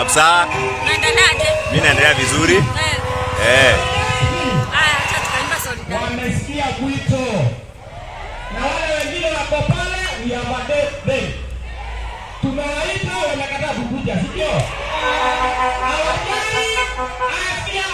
Kabisa. Unaendeleaje? Mimi naendelea vizuri. Eh. Eh. Haya, acha tukaimba solidarity. Wamesikia wito na wale wengine wako pale, we have addressed them. Tumewaita, wamekataa kukuja, si ndio? Hawajali afya